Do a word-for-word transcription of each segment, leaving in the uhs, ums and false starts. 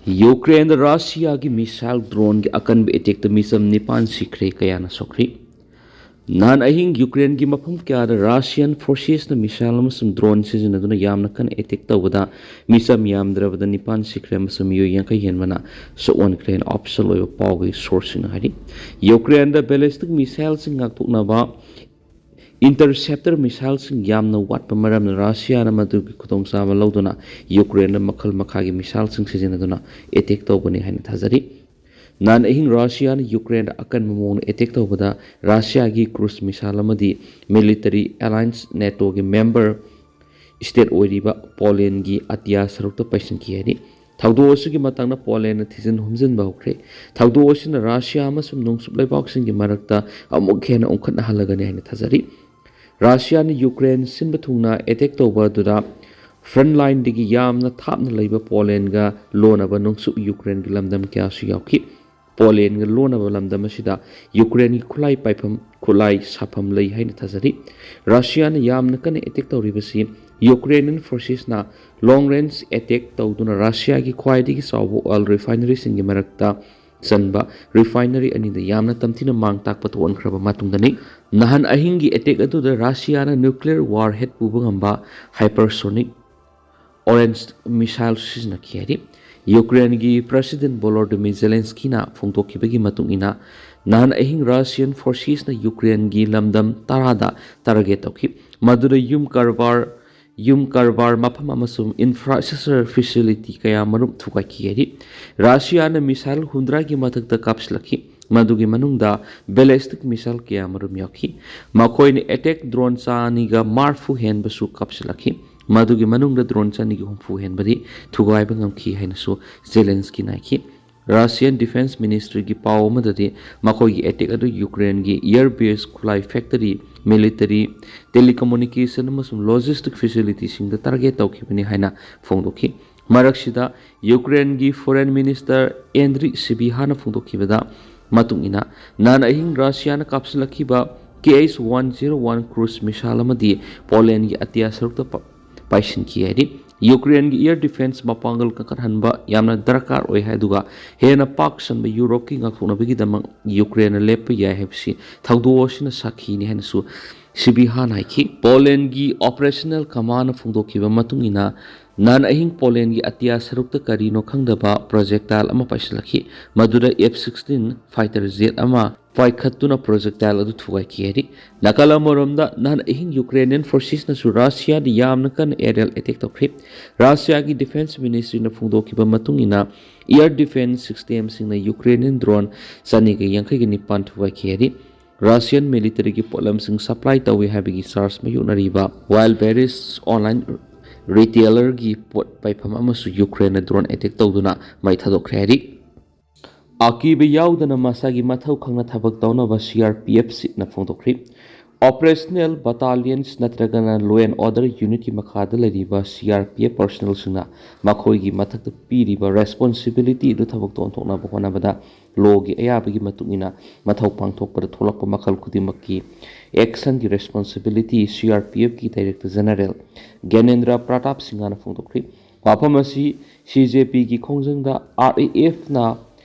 ꯌꯨꯀ꯭ꯔꯦꯟꯗ ꯔꯥꯁꯤꯌꯥꯒꯤ missile ꯗ꯭ꯔꯣꯟꯒꯤ ꯑꯀꯟꯕ ꯑꯦꯇꯦꯛꯇ ꯃꯤꯆꯝ ꯅꯤꯄꯥꯟ ꯁꯤꯈ꯭ꯔꯦ, ꯀꯌꯥꯅ ꯁꯣꯛꯈ꯭ꯔꯤ? ꯅꯍꯥꯟ ꯑꯍꯤꯡ ꯌꯨꯀ꯭ꯔꯦꯟꯒꯤ ꯃꯐꯝ ꯀꯌꯥꯗ ꯔꯥꯁꯤꯌꯥꯟ ꯐꯣꯔꯁꯦꯁꯅ ꯃꯤꯁꯥꯏꯜ ꯑꯃꯁꯨꯡ ꯗ꯭ꯔꯣꯟ ꯁꯤꯖꯤꯟꯅꯗꯨꯅ ꯌꯥꯝꯅ ꯀꯟꯅ ꯑꯦꯇꯦꯛ ꯇꯧꯕꯗ ꯃꯤꯆꯝ ꯌꯥꯝꯗ꯭ꯔꯕꯗ ꯅꯤꯄꯥꯟ ꯁꯤꯈ꯭ꯔꯦ ꯑꯃꯁꯨꯡ ꯃꯤꯑꯣꯏ ꯌꯥꯡꯈꯩ ꯍꯦꯟꯕꯅ ꯁꯣꯛꯍꯟꯈ꯭ꯔꯦ ꯍꯥꯏꯅ ꯑꯣꯐꯤꯁꯤꯌꯦꯜ ꯑꯣꯏꯕ ꯄꯥꯎꯒꯤ ꯁꯣꯔꯁꯁꯤꯡꯅ ꯍꯥꯏꯔꯤ꯫ ꯌꯨꯀ꯭ꯔꯦꯟꯗ ꯕꯦꯂꯤꯁꯇꯤꯛ ꯃꯤꯁꯥꯏꯜꯁꯤꯡ ꯉꯥꯛꯊꯣꯛꯅꯕ ꯏꯟꯇꯔꯁꯦꯞꯇꯔ ꯃꯤꯁꯥꯏꯜꯁꯤꯡ ꯌꯥꯝꯅ ꯋꯥꯠꯄ ꯃꯔꯝꯅ ꯔꯥꯁꯤꯌꯥꯅ ꯃꯗꯨꯒꯤ ꯈꯨꯗꯣꯡꯆꯥꯕ ꯂꯧꯗꯨꯅ ꯌꯨꯀ꯭ꯔꯦꯟꯗ ꯃꯈꯜ ꯃꯈꯥꯒꯤ ꯃꯤꯁꯥꯏꯜꯁꯤꯡ ꯁꯤꯖꯤꯟꯅꯗꯨꯅ ꯑꯦꯇꯦꯛ ꯇꯧꯕꯅꯤ ꯍꯥꯏꯅ ꯊꯥꯖꯔꯤ꯫ ꯅꯍꯥꯟ ꯑꯍꯤꯡ ꯔꯥꯁꯤꯌꯥꯅ ꯌꯨꯀ꯭ꯔꯦꯟꯗ ꯑꯀꯟꯕ ꯃꯑꯣꯡꯗ ꯑꯦꯇꯦꯛ ꯇꯧꯕꯗ ꯔꯥꯁꯤꯌꯥꯒꯤ ꯀ꯭ꯔꯨꯖ ꯃꯤꯁꯥꯏꯜ ꯑꯃꯗꯤ ꯃꯤꯂꯤꯇꯔꯤ ꯑꯦꯂꯥꯌꯟꯁ ꯅꯦꯇꯣꯒꯤ ꯃꯦꯝꯕꯔ ꯁ꯭ꯇꯦꯠ ꯑꯣꯏꯔꯤꯕ ꯄꯣꯂꯦꯟꯒꯤ ꯑꯇꯤꯌꯥ ꯁꯔꯨꯛꯇ ꯄꯩꯁꯤꯟꯈꯤ ꯍꯥꯏꯔꯤ꯫ ꯊꯧꯗꯣꯛ ꯑꯁꯤꯒꯤ ꯃꯇꯥꯡꯗ ꯄꯣꯂꯦꯟꯅ ꯊꯤꯖꯤꯟ ꯍꯨꯝꯖꯤꯟꯕ ꯍꯧꯈ꯭ꯔꯦ꯫ ꯊꯧꯗꯣꯛ ꯑꯁꯤꯅ ꯔꯥꯁꯤꯌꯥ ꯑꯃꯁꯨꯡ ꯅꯣꯡꯆꯨꯞ ꯂꯩꯕꯥꯛꯁꯤꯡꯒꯤ ꯃꯔꯛꯇ ꯑꯃꯨꯛ ꯍꯦꯟꯅ ꯑꯣꯟꯈꯠꯅꯍꯜꯂꯒꯅꯤ ꯍꯥꯏꯅ ꯊꯥꯖꯔꯤ꯫ ꯔꯥꯁꯤꯌꯥꯅ ꯌꯨꯀ꯭ꯔꯦꯟ ꯁꯤꯟꯕ ꯊꯨꯡꯅ ꯑꯦꯇꯦꯛ ꯇꯧꯕ ꯑꯗꯨꯗ ꯐ꯭ꯔꯟꯠ ꯂꯥꯏꯟꯗꯒꯤ ꯌꯥꯝꯅ ꯊꯥꯞꯅ ꯂꯩꯕ ꯄꯣꯂꯦꯟꯒ ꯂꯣꯟꯅꯕ ꯅꯣꯡꯆꯨꯞ ꯌꯨꯀ꯭ꯔꯦꯟꯒꯤ ꯂꯝꯗꯝ ꯀꯌꯥꯁꯨ ꯌꯥꯎꯈꯤ꯫ ꯄꯣꯂꯦꯟꯒ ꯂꯣꯟꯅꯕ ꯂꯝꯗꯝ ꯑꯁꯤꯗ ꯌꯨꯀ꯭ꯔꯦꯟꯒꯤ ꯈꯨꯠꯂꯥꯏ ꯄꯥꯏꯐꯝ, ꯈꯨꯠꯂꯥꯏ ꯁꯥꯐꯝ ꯂꯩ ꯍꯥꯏꯅ ꯊꯥꯖꯔꯤ꯫ ꯔꯥꯁꯤꯌꯥꯅ ꯌꯥꯝꯅ ꯀꯟꯅ ꯑꯦꯇꯦꯛ ꯇꯧꯔꯤꯕꯁꯤ ꯌꯨꯀ꯭ꯔꯦꯅꯤꯌꯟ ꯐꯣꯔꯁꯦꯁꯅ ꯂꯣꯡ ꯔꯦꯟꯖ ꯑꯦꯇꯦꯛ ꯇꯧꯗꯨꯅ ꯔꯥꯁꯤꯌꯥꯒꯤ ꯈ꯭ꯋꯥꯏꯗꯒꯤ ꯆꯥꯎꯕ ꯑꯣꯏꯜ ꯔꯤꯐꯥꯏꯅꯔꯤꯁꯤꯡꯒꯤ ꯃꯔꯛꯇ ꯆꯟꯕ ꯔꯤꯐꯥꯏꯅꯔꯤ ꯑꯅꯤꯗ ꯌꯥꯝꯅ ꯇꯝꯊꯤꯅ ꯃꯥꯡ ꯇꯥꯛꯄ ꯊꯣꯛꯍꯟꯈ꯭ꯔꯕ ꯃꯇꯨꯡꯗꯅꯤ꯫ ꯅꯍꯥꯟ ꯑꯍꯤꯡꯒꯤ ꯑꯦꯇꯦꯛ ꯑꯗꯨꯗ ꯔꯥꯁꯤꯌꯥꯅ ꯅ꯭ꯌꯨꯀ꯭ꯂꯤꯌꯔ ꯋꯥꯔꯍꯦꯗ ꯄꯨꯕ ꯉꯝꯕ ꯍꯥꯏꯄꯔꯁꯣꯅꯤꯛ ꯑꯣꯔꯦꯟꯖ ꯃꯤꯁꯥꯏꯜ ꯁꯤꯖꯤꯟꯅꯈꯤ ꯍꯥꯏꯔꯤ꯫ ꯌꯨꯀ꯭ꯔꯦꯟꯒꯤ ꯄ꯭ꯔꯦꯁꯤꯗꯦꯟ ꯚꯣꯂꯣꯗꯤꯃꯤꯔ ꯖꯦꯂꯦꯟꯁꯀꯤꯅ ꯐꯣꯡꯗꯣꯛꯈꯤꯕꯒꯤ ꯃꯇꯨꯡ ꯏꯟꯅ, ꯅꯍꯥꯟ ꯑꯍꯤꯡ ꯔꯥꯁꯤꯌꯟ ꯐꯣꯔꯁꯦꯁꯅ ꯌꯨꯀ꯭ꯔꯦꯟꯒꯤ ꯂꯝꯗꯝ ꯇꯔꯥꯗ ꯇꯥꯔꯒꯦꯠ ꯇꯧꯈꯤ, ꯃꯗꯨꯗ ꯌꯨꯝ ꯀꯔꯕꯥꯔ, ꯌꯨꯝ ꯀꯔꯕꯥꯔ ꯃꯐꯝ ꯑꯃꯁꯨꯡ ꯏꯟꯐ꯭ꯔꯥꯁ꯭ꯇ꯭ꯔꯛꯆꯔ ꯐꯦꯁꯤꯂꯤꯇꯤ ꯀꯌꯥ ꯃꯔꯨꯝ ꯊꯨꯒꯥꯏꯈꯤ ꯍꯥꯏꯔꯤ꯫ ꯔꯥꯁꯤꯌꯥꯅ ꯃꯤꯁꯥꯏꯜ ꯍꯨꯝꯗ꯭ꯔꯥꯒꯤ ꯃꯊꯛꯇ ꯀꯥꯞꯁꯤꯜꯂꯛꯈꯤ, ꯃꯗꯨꯒꯤ ꯃꯅꯨꯡꯗ ꯕꯦꯂꯤꯁꯇꯤꯛ ꯃꯤꯁꯥꯏꯜ ꯀꯌꯥ ꯃꯔꯨꯝ ꯌꯥꯎꯈꯤ꯫ ꯃꯈꯣꯏꯅ ꯑꯦꯇꯦꯛ ꯗ꯭ꯔꯣꯟ ꯆꯥꯅꯤꯒ ꯃꯔꯐꯨ ꯍꯦꯟꯕꯁꯨ ꯀꯥꯞꯁꯤꯜꯂꯛꯈꯤ, ꯃꯗꯨꯒꯤ ꯃꯅꯨꯡꯗ ꯗ꯭ꯔꯣꯟ ꯆꯅꯤꯒ ꯍꯨꯝꯐꯨ ꯍꯦꯟꯕꯗꯤ ꯊꯨꯒꯥꯏꯕ ꯉꯝꯈꯤ ꯍꯥꯏꯅꯁꯨ ꯖꯦꯂꯦꯟꯁꯀꯤꯅ ꯍꯥꯏꯈꯤ꯫ ꯔꯥꯁꯤꯌꯟ ꯗꯤꯐꯦꯟꯁ ꯃꯤꯅꯤꯁꯇ꯭ꯔꯤꯒꯤ ꯄꯥꯎ ꯑꯃꯗꯗꯤ ꯃꯈꯣꯏꯒꯤ ꯑꯦꯇꯦꯛ ꯑꯗꯨ ꯌꯨꯀ꯭ꯔꯦꯟꯒꯤ ꯑꯦꯌꯔ ꯕꯦꯁ, ꯈꯨꯠꯂꯥꯏ ꯐꯦꯛꯇꯔꯤ, ꯃꯤꯂꯤꯇꯔꯤ, ꯇꯦꯂꯤꯀꯝꯃꯨꯅꯤꯀꯦꯁꯟ ꯑꯃꯁꯨꯡ ꯂꯣꯖꯤꯁꯇꯤꯛ ꯐꯦꯁꯤꯂꯤꯇꯤꯁꯤꯡꯗ ꯇꯥꯔꯒꯦꯠ ꯇꯧꯈꯤꯕꯅꯤ ꯍꯥꯏꯅ ꯐꯣꯡꯗꯣꯛꯈꯤ꯫ ꯃꯔꯛꯁꯤꯗ ꯌꯨꯀ꯭ꯔꯦꯟꯒꯤ ꯐꯣꯔꯦꯟ ꯃꯤꯅꯤꯁꯇꯔ ꯑꯦꯟꯗ꯭ꯔꯤ ꯁꯤꯕꯤꯍꯥꯅ ꯐꯣꯡꯗꯣꯛꯈꯤꯕꯗ ꯃꯇꯨꯡ ꯏꯟꯅ, ꯅꯍꯥꯟ ꯑꯍꯤꯡ ꯔꯥꯁꯤꯌꯥꯅ ꯀꯥꯞꯁꯤꯜꯂꯛꯈꯤꯕ K H one zero one cruise missile ꯑꯃꯗꯤ ꯄꯣꯂꯦꯟꯒꯤ ꯑꯇꯤꯌꯥ ꯁꯔꯨꯛꯇ ꯄ-, ꯄꯥꯏꯁꯤꯟꯈꯤ ꯍꯥꯏꯔꯤ꯫ ꯌꯨꯀ꯭ꯔꯦꯟꯒꯤ air defence ꯃꯄꯥꯡꯒꯜ ꯀꯟꯈꯠꯍꯟꯕ ꯌꯥꯝꯅ ꯗꯔꯀꯥꯔ ꯑꯣꯏ ꯍꯥꯏ, ꯑꯗꯨꯒ ꯍꯦꯟꯅ ꯄꯥꯛ ꯆꯟꯕ ꯌꯨꯔꯣꯞꯀꯤ ꯉꯥꯛꯊꯣꯛꯅꯕꯒꯤꯗꯃꯛ ꯌꯨꯀ꯭ꯔꯦꯟꯅ ꯂꯦꯞꯄ ꯌꯥꯏ ꯍꯥꯏꯕꯁꯤ ꯊꯧꯗꯣꯛ ꯑꯁꯤꯅ ꯁꯥꯈꯤꯅꯤ ꯍꯥꯏꯅꯁꯨ ꯁꯤꯕꯤꯍꯥꯟ ꯍꯥꯏꯈꯤ꯫ ꯄꯣꯂꯦꯟꯒꯤ operational commandꯅ ꯐꯣꯡꯗꯣꯛꯈꯤꯕ ꯃꯇꯨꯡ ꯏꯟꯅ, ꯅꯍꯥꯟ ꯑꯍꯤꯡ ꯄꯣꯂꯦꯟꯒꯤ ꯑꯇꯤꯌꯥ ꯁꯔꯨꯛꯇ ꯀꯔꯤꯅꯣ ꯈꯪꯗꯕ projectile ꯑꯃ ꯄꯥꯏꯁꯤꯜꯂꯛꯈꯤ꯫ ꯃꯗꯨꯗ F sixteen fighter jet ꯑꯃ ꯄꯥꯏꯈꯠꯇꯨꯅ projectile ꯑꯗꯨ ꯊꯨꯒꯥꯏꯈꯤ ꯍꯥꯏꯔꯤ꯫ ꯅꯥꯀꯜ ꯑꯃꯔꯣꯝꯗ, ꯅꯍꯥꯟ ꯑꯍꯤꯡ Ukrainian forcesꯅꯁꯨ ꯔꯁꯤꯌꯥꯗ ꯌꯥꯝꯅ ꯀꯟꯅ aerial attack ꯇꯧꯈ꯭ꯔꯤ꯫ ꯔꯁꯤꯌꯥꯒꯤ defence ministryꯅ ꯐꯣꯡꯗꯣꯛꯈꯤꯕ ꯃꯇꯨꯡ ꯏꯟꯅ, air defence systemꯁꯤꯡꯅ Ukrainian drone ꯆꯅꯤꯒ ꯌꯥꯡꯈꯩꯒ ꯅꯤꯄꯥꯟ ꯊꯨꯒꯥꯏꯈꯤ ꯍꯥꯏꯔꯤ꯫ Russian militaryꯒꯤ ꯄꯣꯠꯂꯝꯁꯤꯡ supply ꯇꯧꯏ ꯍꯥꯏꯕꯒꯤ charge ꯃꯥꯌꯣꯛꯅꯔꯤꯕ Wildberries online retailerꯒꯤ ꯄꯣꯠ ꯄꯩꯐꯝ ꯑꯃꯁꯨ Ukraineꯅ drone attack ꯇꯧꯗꯨꯅ ꯃꯩ ꯊꯥꯗꯣꯛꯈ꯭ꯔꯦ ꯍꯥꯏꯔꯤ꯫ ꯑꯀꯤꯕ ꯌꯥꯎꯗꯅ ꯃꯁꯥꯒꯤ ꯃꯊꯧ ꯈꯪꯅ ꯊꯕꯛ ꯇꯧꯅꯕ C R P F ꯆꯤꯞꯅ ꯐꯣꯡꯗꯣꯛꯈ꯭ꯔꯤ꯫ Operational battalions ꯅꯠꯇ꯭ꯔꯒꯅ law and order unitꯀꯤ ꯃꯈꯥꯗ ꯂꯩꯔꯤꯕ C R P F personnelꯁꯤꯡꯅ ꯃꯈꯣꯏꯒꯤ ꯃꯊꯛꯇ ꯄꯤꯔꯤꯕ responsibility ꯑꯗꯨ ꯊꯕꯛꯇ ꯑꯣꯟꯊꯣꯛꯅꯕ ꯍꯣꯠꯅꯕꯗ lawꯒꯤ ꯑꯌꯥꯕꯒꯤ ꯃꯇꯨꯡ ꯏꯟꯅ ꯃꯊꯧ ꯄꯥꯡꯊꯣꯛꯄꯗ ꯊꯣꯛꯂꯛꯄ ꯃꯈꯜ ꯈꯨꯗꯤꯡꯃꯛꯀꯤ actionꯒꯤ responsibility C R P Fꯀꯤ Director General ꯒ꯭ꯌꯥꯅꯦꯟꯗ꯭ꯔ Pratap ꯁꯤꯡꯍꯅ ꯐꯣꯡꯗꯣꯛꯈ꯭ꯔꯤ꯫ ꯋꯥꯐꯝ ꯑꯁꯤ C J Pꯒꯤ ꯈꯣꯡꯖꯪꯗ R A Fꯅ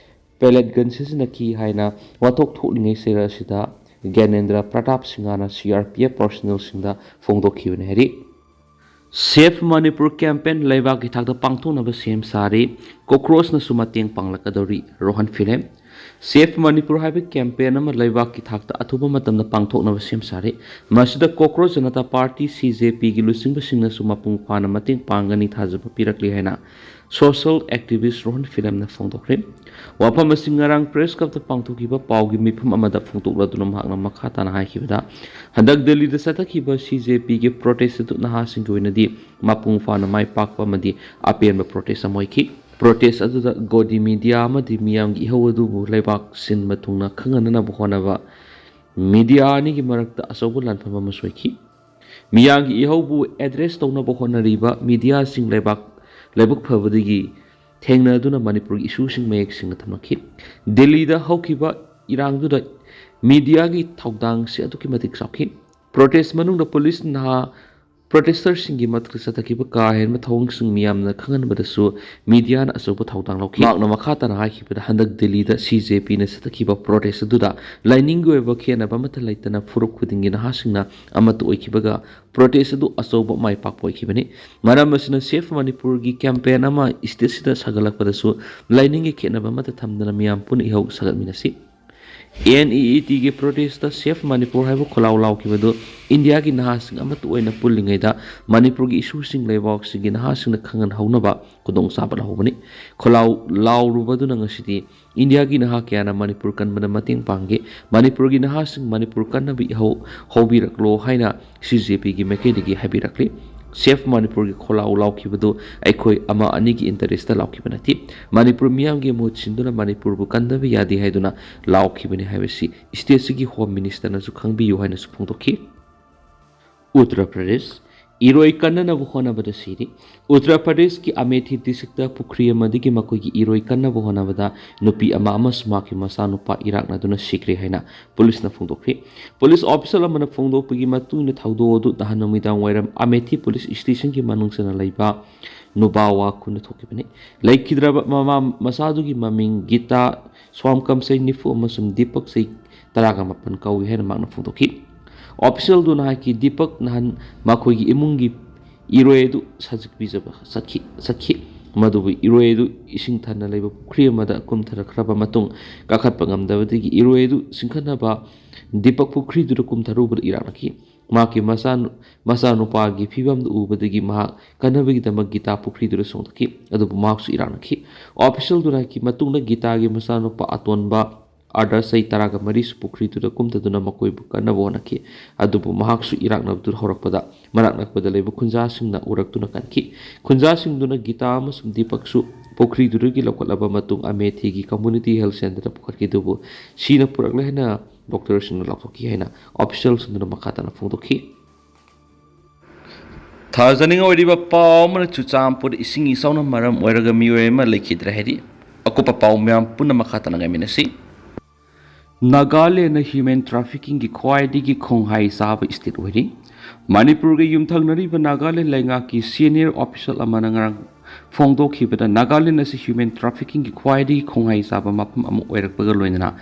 pellet gun ꯁꯤꯖꯤꯟꯅꯈꯤ ꯍꯥꯏꯅ ꯋꯥꯊꯣꯛ ꯊꯣꯛꯂꯤꯉꯩ ꯆꯩꯔꯛ ꯑꯁꯤꯗ ꯒ꯭ꯌꯥꯅꯦꯟꯗ꯭ꯔ ꯄ꯭ꯔꯇꯥꯞ ꯁꯤꯡꯍꯅ C R P F personnelꯁꯤꯡꯗ ꯐꯣꯡꯗꯣꯛꯈꯤꯕꯅꯤ ꯍꯥꯏꯔꯤ꯫ Save Manipur campaign ꯂꯩꯕꯥꯛꯀꯤ ꯊꯥꯛꯇ ꯄꯥꯡꯊꯣꯛꯅꯕ ꯁꯦꯝ ꯁꯥꯔꯤ꯫ Cockroachꯅꯁꯨ ꯃꯇꯦꯡ ꯄꯥꯡꯂꯛꯀꯗꯧꯔꯤ꯫ ꯔꯣꯍꯟ ꯐꯤꯂꯦꯝ꯫ Save Manipur ꯍꯥꯏꯕ campaign ꯑꯃ ꯂꯩꯕꯥꯛꯀꯤ ꯊꯥꯛꯇ ꯑꯊꯨꯕ ꯃꯇꯝꯗ ꯄꯥꯡꯊꯣꯛꯅꯕ ꯁꯦꯝ ꯁꯥꯔꯤ꯫ ꯃꯁꯤꯗ Cockroach Janata Party, C J Pꯒꯤ ꯂꯨꯆꯤꯡꯕꯁꯤꯡꯅꯁꯨ ꯃꯄꯨꯡ ꯐꯥꯅ ꯃꯇꯦꯡ ꯄꯥꯡꯒꯅꯤ ꯊꯥꯖꯕ ꯄꯤꯔꯛꯂꯤ ꯍꯥꯏꯅ social activist ꯔꯣꯍꯟ ꯐꯤꯂꯦꯝꯅ ꯐꯣꯡꯗꯣꯛꯈ꯭ꯔꯦ꯫ ꯋꯥꯐꯝ ꯑꯁꯤ ꯉꯔꯥꯡ press clubꯇ ꯄꯥꯡꯊꯣꯛꯈꯤꯕ ꯄꯥꯎꯒꯤ ꯃꯤꯐꯝ ꯑꯃꯗ ꯐꯣꯡꯗꯣꯛꯂꯗꯨꯅ ꯃꯍꯥꯛꯅ ꯃꯈꯥ ꯇꯥꯅ ꯍꯥꯏꯈꯤꯕꯗ, ꯍꯟꯗꯛ ꯗꯦꯜꯂꯤꯗ ꯆꯠꯊꯈꯤꯕ C J Pꯒꯤ protest ꯑꯗꯨ ꯅꯍꯥꯁꯤꯡꯒꯤ ꯑꯣꯏꯅꯗꯤ ꯃꯄꯨꯡ ꯐꯥꯅ ꯃꯥꯏ ꯄꯥꯛꯄ ꯑꯃꯗꯤ ꯑꯄꯦꯟꯕ protest ꯑꯃ ꯑꯣꯏꯈꯤ꯫ Protest ꯑꯗꯨꯗ ꯒꯣꯗꯤ media ꯑꯃꯗꯤ ꯃꯤꯌꯥꯝꯒꯤ ꯏꯍꯧ ꯑꯗꯨꯕꯨ ꯂꯩꯕꯥꯛ ꯁꯤꯟꯕ ꯊꯨꯡꯅ ꯈꯪꯍꯟꯅꯅꯕ ꯍꯣꯠꯅꯕ media ꯑꯅꯤꯒꯤ ꯃꯔꯛꯇ ꯑꯆꯧꯕ ꯂꯥꯟꯐꯝ ꯑꯃ ꯁꯣꯏꯈꯤ꯫ ꯃꯤꯌꯥꯝꯒꯤ ꯏꯍꯧꯕꯨ address ꯇꯧꯅꯕ ꯍꯣꯠꯅꯔꯤꯕ mediaꯁꯤꯡ ꯂꯩꯕꯥꯛ ꯂꯥꯏꯕꯛ ꯐꯕꯗꯒꯤ ꯊꯦꯡꯅꯗꯨꯅ ꯃꯅꯤꯄꯨꯔꯒꯤ issueꯁꯤꯡ ꯃꯌꯦꯛ ꯁꯦꯡꯅ ꯊꯝꯂꯛꯈꯤ꯫ ꯗꯦꯜꯂꯤꯗ ꯍꯧꯈꯤꯕ ꯏꯔꯥꯡꯗꯨꯗ mediaꯒꯤ ꯊꯧꯗꯥꯡꯁꯤ ꯑꯗꯨꯛꯀꯤ ꯃꯇꯤꯛ ꯆꯥꯎꯈꯤ꯫ Protest ꯃꯅꯨꯡꯗ police ꯅꯍꯥ ꯄ꯭ꯔꯣꯇꯦꯁꯇꯔꯁꯤꯡꯒꯤ ꯃꯊꯛꯇ ꯆꯠꯊꯈꯤꯕ ꯀꯥ ꯍꯦꯟꯕ ꯊꯧꯑꯣꯡꯁꯤꯡ ꯃꯤꯌꯥꯝꯅ ꯈꯪꯍꯟꯕꯗꯁꯨ ꯃꯤꯗꯤꯌꯥꯅ ꯑꯆꯧꯕ ꯊꯧꯗꯥꯡ ꯂꯧꯈꯤ꯫ ꯃꯍꯥꯛꯅ ꯃꯈꯥ ꯇꯥꯅ ꯍꯥꯏꯈꯤꯕꯗ, ꯍꯟꯗꯛ ꯗꯤꯜꯂꯤꯗ ꯁꯤ ꯖꯦ ꯄꯤꯅ ꯆꯠꯊꯈꯤꯕ ꯄ꯭ꯔꯣꯇꯦꯁ ꯑꯗꯨꯗ ꯂꯥꯏꯅꯤꯡꯒꯤ ꯑꯣꯏꯕ ꯈꯦꯠꯅꯕ ꯑꯃꯠꯇ ꯂꯩꯇꯅ ꯐꯨꯔꯨꯞ ꯈꯨꯗꯤꯡꯒꯤ ꯅꯍꯥꯁꯤꯡꯅ ꯑꯃꯠꯇ ꯑꯣꯏꯈꯤꯕꯒ ꯄ꯭ꯔꯣꯇꯦꯁ ꯑꯗꯨ ꯑꯆꯧꯕ ꯃꯥꯏ ꯄꯥꯛꯄ ꯑꯣꯏꯈꯤꯕꯅꯤ꯫ ꯃꯔꯝ ꯑꯁꯤꯅ Save Manipurꯒꯤ ꯀꯦꯝꯄꯦꯟ ꯑꯃ ꯁ꯭ꯇꯦꯠꯁꯤꯗ ꯁꯥꯒꯠꯂꯛꯄꯗꯁꯨ ꯂꯥꯏꯅꯤꯡꯒꯤ ꯈꯦꯠꯅꯕ ꯑꯃꯠꯇ ꯊꯝꯗꯅ ꯃꯤꯌꯥꯝ ꯄꯨꯟꯅ ꯏꯍꯧ ꯁꯥꯒꯠꯃꯤꯟꯅꯁꯤ꯫ ꯑꯦꯟ ꯏ ꯏ ꯇꯤꯒꯤ ꯄ꯭ꯔꯣꯇꯦꯁꯇ Save Manipur ꯍꯥꯏꯕ ꯈꯣꯜꯂꯥꯎ ꯂꯥꯎꯈꯤꯕꯗꯨ ꯏꯟꯗꯤꯌꯥꯒꯤ ꯅꯍꯥꯁꯤꯡ ꯑꯃꯠꯇ ꯑꯣꯏꯅ ꯄꯨꯜꯂꯤꯉꯩꯗ ꯃꯅꯤꯄꯨꯔꯒꯤ ꯏꯁꯨꯁꯤꯡ ꯂꯩꯕꯥꯛꯁꯤꯡꯒꯤ ꯅꯍꯥꯁꯤꯡꯅ ꯈꯪꯍꯟꯍꯧꯅꯕ ꯈꯨꯗꯣꯡꯆꯥꯕ ꯂꯧꯍꯧꯕꯅꯤ꯫ ꯈꯣꯜꯂꯥꯎ ꯂꯥꯎꯔꯨꯕꯗꯨꯅ ꯉꯁꯤꯗꯤ ꯏꯟꯗꯤꯌꯥꯒꯤ ꯅꯍꯥ ꯀꯌꯥꯅ ꯃꯅꯤꯄꯨꯔ ꯀꯟꯕꯗ ꯃꯇꯦꯡ ꯄꯥꯡꯈꯤ꯫ ꯃꯅꯤꯄꯨꯔꯒꯤ ꯅꯍꯥꯁꯤꯡ ꯃꯅꯤꯄꯨꯔ ꯀꯟꯅꯕ ꯏꯍꯧ ꯍꯧꯕꯤꯔꯛꯂꯣ ꯍꯥꯏꯅ ꯁꯤ ꯖꯦ ꯄꯤꯒꯤ ꯃꯥꯏꯀꯩꯗꯒꯤ ꯍꯥꯏꯕꯤꯔꯛꯂꯤ꯫ Save Manipurꯒꯤ ꯈꯣꯜꯂꯥꯎ ꯂꯥꯎꯈꯤꯕꯗꯨ ꯑꯩꯈꯣꯏ ꯑꯃ ꯑꯅꯤꯒꯤ ꯏꯟꯇꯔꯦꯁꯇ ꯂꯥꯎꯈꯤꯕ ꯅꯠꯇꯦ꯫ ꯃꯅꯤꯄꯨꯔ ꯃꯤꯌꯥꯝꯒꯤ ꯃꯍꯨꯠ ꯁꯤꯟꯗꯨꯅ ꯃꯅꯤꯄꯨꯔꯕꯨ ꯀꯟꯗꯕ ꯌꯥꯗꯦ ꯍꯥꯏꯗꯨꯅ ꯂꯥꯎꯈꯤꯕꯅꯤ ꯍꯥꯏꯕꯁꯤ ꯁ꯭ꯇꯦꯠꯁꯤꯒꯤ ꯍꯣꯝ ꯃꯤꯅꯤꯁꯇꯔꯅꯁꯨ ꯈꯪꯕꯤꯌꯨ ꯍꯥꯏꯅꯁꯨ ꯐꯣꯡꯗꯣꯛꯈꯤ꯫ ꯎꯠꯇꯔ ꯄ꯭ꯔꯗꯦꯁ, ꯏꯔꯣꯏ ꯀꯟꯅꯅꯕ ꯍꯣꯠꯅꯕꯗ ꯁꯤꯔꯤ꯫ ꯎꯠꯇꯔ ꯄ꯭ꯔꯗꯦꯁꯀꯤ ꯑꯃꯦꯊꯤ ꯗꯤꯁꯇ꯭ꯔꯤꯛꯇ ꯄꯨꯈ꯭ꯔꯤ ꯑꯃꯗꯒꯤ ꯃꯈꯣꯏꯒꯤ ꯏꯔꯣꯏ ꯀꯟꯅꯕ ꯍꯣꯠꯅꯕꯗ ꯅꯨꯄꯤ ꯑꯃ ꯑꯃꯁꯨꯡ ꯃꯍꯥꯛꯀꯤ ꯃꯆꯥꯅꯨꯄꯥ ꯏꯔꯥꯛꯅꯗꯨꯅ ꯁꯤꯈ꯭ꯔꯦ ꯍꯥꯏꯅ ꯄꯨꯂꯤꯁꯅ ꯐꯣꯡꯗꯣꯛꯈ꯭ꯔꯤ꯫ ꯄꯨꯂꯤꯁ ꯑꯣꯐꯤꯁꯤꯌꯦꯜ ꯑꯃꯅ ꯐꯣꯡꯗꯣꯛꯄꯒꯤ ꯃꯇꯨꯡ ꯏꯟꯅ ꯊꯧꯗꯣꯛ ꯑꯗꯨ ꯅꯍꯥꯟ ꯅꯨꯃꯤꯗꯥꯡ ꯋꯥꯏꯔꯝ ꯑꯃꯦꯊꯤ ꯄꯨꯂꯤꯁ ꯁ꯭ꯇꯦꯁꯟꯒꯤ ꯃꯅꯨꯡ ꯆꯟꯅ ꯂꯩꯕ ꯅꯨꯕꯥꯋꯥ ꯈꯨꯟꯗ ꯊꯣꯛꯈꯤꯕꯅꯤ꯫ ꯂꯩꯈꯤꯗ꯭ꯔꯕ ꯃꯃꯥ ꯃꯆꯥꯗꯨꯒꯤ ꯃꯃꯤꯡ ꯒꯤꯇꯥ ꯁ꯭ꯋꯥꯝꯀꯝ ꯆꯍꯤ ꯅꯤꯐꯨ ꯑꯃꯁꯨꯡ ꯗꯤꯄꯛ ꯆꯍꯤ ꯇꯔꯥꯒ ꯃꯥꯄꯟ ꯀꯧꯏ ꯍꯥꯏꯅ ꯃꯍꯥꯛꯅ ꯐꯣꯡꯗꯣꯛꯈꯤ꯫ ꯑꯣꯐꯤꯁꯤꯌꯦꯜꯗꯨꯅ ꯍꯥꯏꯈꯤ, ꯗꯤꯄꯛ ꯅꯍꯥꯟ ꯃꯈꯣꯏꯒꯤ ꯏꯃꯨꯡꯒꯤ ꯏꯔꯣꯏ ꯑꯗꯨ ꯁꯖꯤꯛ ꯄꯤꯖꯕ ꯆꯠꯈꯤ, ꯆꯠꯈꯤ꯫ ꯃꯗꯨꯕꯨ ꯏꯔꯣꯏ ꯑꯗꯨ ꯏꯁꯤꯡ ꯊꯟꯅ ꯂꯩꯕ ꯄꯨꯈ꯭ꯔꯤ ꯑꯃꯗ ꯀꯨꯝꯊꯔꯛꯈ꯭ꯔꯕ ꯃꯇꯨꯡ ꯀꯥꯈꯠꯄ ꯉꯝꯗꯕꯗꯒꯤ ꯏꯔꯣꯏ ꯑꯗꯨ ꯆꯤꯡꯈꯠꯅꯕ ꯗꯤꯄꯛ ꯄꯨꯈ꯭ꯔꯤꯗꯨꯗ ꯀꯨꯝꯊꯔꯨꯕꯗ ꯏꯔꯥꯛꯅꯈꯤ꯫ ꯃꯍꯥꯛꯀꯤ ꯃꯆꯥ-, ꯃꯆꯥꯅꯨꯄꯥꯒꯤ ꯐꯤꯕꯝꯗꯨ ꯎꯕꯗꯒꯤ ꯃꯍꯥꯛ ꯀꯟꯅꯕꯒꯤꯗꯃꯛ ꯒꯤꯇꯥ ꯄꯨꯈ꯭ꯔꯤꯗꯨꯗ ꯆꯣꯡꯊꯈꯤ꯫ ꯑꯗꯨꯕꯨ ꯃꯍꯥꯛꯁꯨ ꯏꯔꯥꯛꯅꯈꯤ꯫ ꯑꯣꯐꯤꯁꯤꯌꯦꯜꯗꯨꯅ ꯍꯥꯏꯈꯤ, ꯃꯇꯨꯡꯗ ꯒꯤꯇꯥꯒꯤ ꯃꯆꯥꯅꯨꯄꯥ ꯑꯇꯣꯟꯕ ꯑꯥꯗꯔ ꯆꯍꯤ ꯇꯔꯥꯒ ꯃꯔꯤꯁꯨ ꯄꯨꯈ꯭ꯔꯤꯗꯨꯗ ꯀꯨꯝꯊꯗꯨꯅ ꯃꯈꯣꯏꯕꯨ ꯀꯟꯅꯕ ꯍꯣꯠꯅꯈꯤ꯫ ꯑꯗꯨꯕꯨ ꯃꯍꯥꯛꯁꯨ ꯏꯔꯥꯛꯅꯕꯗꯨ ꯍꯧꯔꯛꯄꯗ ꯃꯅꯥꯛ ꯅꯛꯄꯗ ꯂꯩꯕ ꯈꯨꯟꯖꯥꯁꯤꯡꯅ ꯎꯔꯛꯇꯨꯅ ꯀꯟꯈꯤ꯫ ꯈꯨꯟꯖꯥꯁꯤꯡꯗꯨꯅ ꯒꯤꯇꯥ ꯑꯃꯁꯨꯡ ꯗꯤꯄꯛꯁꯨ ꯄꯨꯈ꯭ꯔꯤꯗꯨꯗꯒꯤ ꯂꯧꯈꯠꯂꯕ ꯃꯇꯨꯡ ꯑꯃꯦꯊꯤꯒꯤ ꯀꯝꯃ꯭ꯌꯨꯅꯤꯇꯤ ꯍꯦꯜꯊ ꯁꯦꯟꯇꯔꯗ ꯄꯨꯈꯠꯈꯤ, ꯑꯗꯨꯕꯨ ꯁꯤꯅ ꯄꯨꯔꯛꯂꯦ ꯍꯥꯏꯅ ꯗꯣꯛꯇꯔꯁꯤꯡꯅ ꯂꯥꯎꯊꯣꯛꯈꯤ ꯍꯥꯏꯅ ꯑꯣꯐꯤꯁꯤꯌꯦꯜꯁꯤꯡꯗꯨꯅ ꯃꯈꯥ ꯇꯥꯅ ꯐꯣꯡꯗꯣꯛꯈꯤ꯫ ꯊꯥꯖꯅꯤꯡꯉꯥꯏ ꯑꯣꯏꯔꯤꯕ ꯄꯥꯎ ꯑꯃꯅ, ꯆꯨꯔꯆꯥꯟꯄꯨꯔꯗ ꯏꯁꯤꯡ ꯏꯆꯥꯎꯅ ꯃꯔꯝ ꯑꯣꯏꯔꯒ ꯃꯤꯑꯣꯏ ꯑꯃ ꯂꯩꯈꯤꯗ꯭ꯔꯦ ꯍꯥꯏꯔꯤ꯫ ꯑꯀꯨꯞꯄ ꯄꯥꯎ ꯃꯌꯥꯝ ꯄꯨꯟꯅ ꯃꯈꯥ ꯇꯥꯅ ꯉꯥꯏꯃꯤꯟꯅꯁꯤ꯫ ꯅꯥꯒꯥꯂꯦꯟꯗ ꯍ꯭ꯌꯨꯃꯦꯟ ꯇ꯭ꯔꯥꯐꯤꯀꯤꯡꯒꯤ ꯈ꯭ꯋꯥꯏꯗꯒꯤ ꯈꯣꯡꯍꯥꯏ ꯆꯥꯕ ꯁ꯭ꯇꯦꯠ ꯑꯣꯏꯔꯤ꯫ ꯃꯅꯤꯄꯨꯔꯒ ꯌꯨꯝꯊꯪꯅꯔꯤꯕ ꯅꯥꯒꯥꯂꯦꯟ ꯂꯩꯉꯥꯛꯀꯤ senior official ꯑꯃꯅ ꯉꯔꯥꯡ ꯐꯣꯡꯗꯣꯛꯈꯤꯕꯗ, ꯅꯥꯒꯥꯂꯦꯟ ꯑꯁꯤ human traffickingꯒꯤ ꯈ꯭ꯋꯥꯏꯗꯒꯤ ꯈꯣꯡꯍꯩ ꯆꯥꯕ ꯃꯐꯝ ꯑꯃ ꯑꯣꯏꯔꯛꯄꯒ ꯂꯣꯏꯅꯅ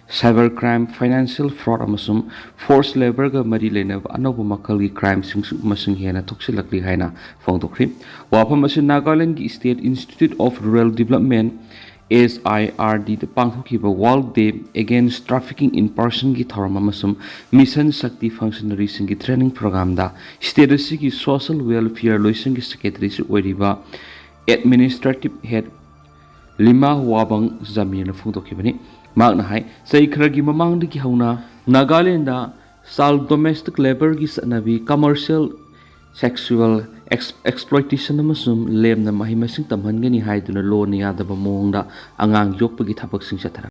cyber crime, financial fraud ꯑꯃꯁꯨꯡ forced labourꯒ ꯃꯔꯤ ꯂꯩꯅꯕ ꯑꯅꯧꯕ ꯃꯈꯜꯒꯤ crimeꯁꯤꯡꯁꯨ ꯃꯁꯤꯡ ꯍꯦꯟꯅ ꯊꯣꯛꯁꯤꯜꯂꯛꯂꯤ ꯍꯥꯏꯅ ꯐꯣꯡꯗꯣꯛꯈ꯭ꯔꯤ꯫ ꯋꯥꯐꯝ ꯑꯁꯤ ꯅꯥꯒꯥꯂꯦꯟꯒꯤ State Institute of Rural Development, S I R Dꯗ ꯄꯥꯡꯊꯣꯛꯈꯤꯕ World Day Against Trafficking in Personꯒꯤ ꯊꯧꯔꯝ ꯑꯃꯁꯨꯡ Mission Shakti functionaryꯁꯤꯡꯒꯤ training programꯗ state ꯑꯁꯤꯒꯤ social welfare ꯂꯣꯏꯁꯪꯒꯤ secretaryꯁꯨ ꯑꯣꯏꯔꯤꯕ administrative head ꯂꯤꯃꯥ ꯋꯥꯕꯪ ꯖꯃꯤꯔꯅ ꯐꯣꯡꯗꯣꯛꯈꯤꯕꯅꯤ꯫ ꯃꯍꯥꯛꯅ ꯍꯥꯏ, ꯆꯍꯤ ꯈꯔꯒꯤ ꯃꯃꯥꯡꯗꯒꯤ ꯍꯧꯅ ꯅꯥꯒꯥꯂꯦꯟꯗ child domestic labourꯒꯤ ꯆꯠꯅꯕꯤ, commercial sexual ex-, exploitation ꯑꯃꯁꯨꯡ ꯂꯦꯝꯅ ꯃꯍꯩ ꯃꯁꯤꯡ ꯇꯝꯍꯟꯒꯅꯤ ꯍꯥꯏꯗꯨꯅ ꯂꯣꯟꯅ ꯌꯥꯗꯕ ꯃꯑꯣꯡꯗ ꯑꯉꯥꯡ ꯌꯣꯛꯄꯒꯤ ꯊꯕꯛꯁꯤꯡ ꯆꯠꯊꯔꯛꯄ